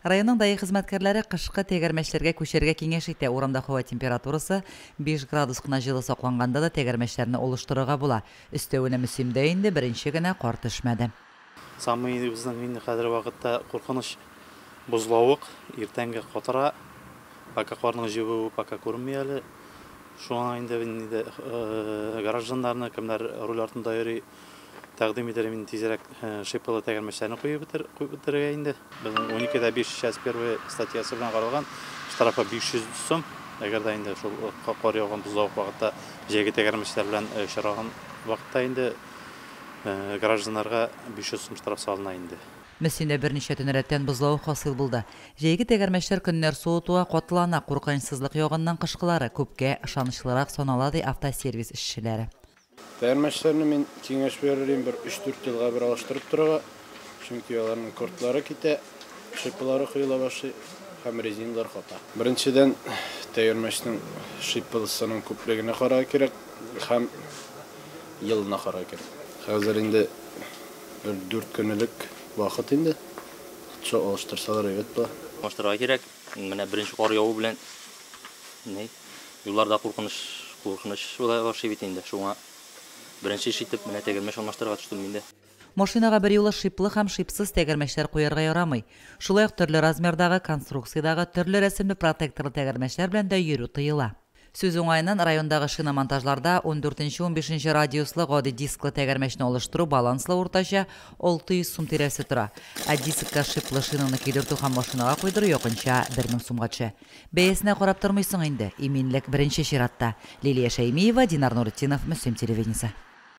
Районның ДАИ хезмәткәрләре кышкы тәгәрмәчләргә күчәргә киңәш итә. Урамда һава температурасы 5 градус кына җылы сакланганда да тәгәрмәчләрне алыштырырга була. Өстәвенә Мөслимдә инде беренче генә кар төшмәде. Самый безнең инде хәзерге вакытта куркыныч бозлавык, иртәнге катыра, пока карның җебүе пока күренми әле. Шуңа инде гражданнарны, кемнәр руль артында йөри, тәкъдим итәрем инде тизрәк шиплы тәгәрмәчләрне куеп бетерергә инде. Безнең 12.5 часть 1 статьясы белән каралган штрафы 500 сум. Әгәр дә инде шул кар яуган бозлавык вакытта җәйге тәгәрмәчләр белән очраган вакытта инде гражданнарга 500 сум штраф салына инде. Мөслимдә берничә төн рәттән бозлавык хасил булды. Җәйге тәгәрмәчләр көннәр суытуга катылана, куркынычсызлык ягыннан кышкылары күпкә ышанычлырак санала, ди автосервис эшчеләре. Тәгәрмәчләрне мин киңәш бирер идем бер 3-4 елга бер алыштырып торырга, чөнки аларның кортлары китә, шиплары коела башлый һәм резиналар ката. Беренчедән, тәгәрмәчнең шиплысының күплегенә карарга кирәк һәм елына карарга кирәк. Хәзер инде бер 4 көн элек вакыт инде. Шул алыштырсалар әйбәт була. Алыштырырга кирәк. Менә беренче кар яву белән юлларда куркыныч була башлый бит инде. Шуңа беренче эш итеп менә тәгәрмәч алмаштырырга төштем инде. Машинага бер юлы шиплы һәм шипсыз тәгәрмәчләр куярга ярамый. Шулай ук төрле размердагы, конструкциядагы, төрле рәсемле протекторлы тәгәрмәчләр белән дә йөрү тыела. Сүз уңаеннан райондагы шиномонтажларда 14-15 радиуслы гади дисклы тәгәрмәчне алыштыру баланслы уртача 600 сум тирәсе тора. Ә дискка шиплы шинаны кидертү һәм машинага куйдыру якынча 1000 сумга төшә. Бәясенә карап тормыйсың инде. Иминлек беренче чиратта. Лилия Шәймиева, Динар Нуретдинов, Мөслим телевидениесе.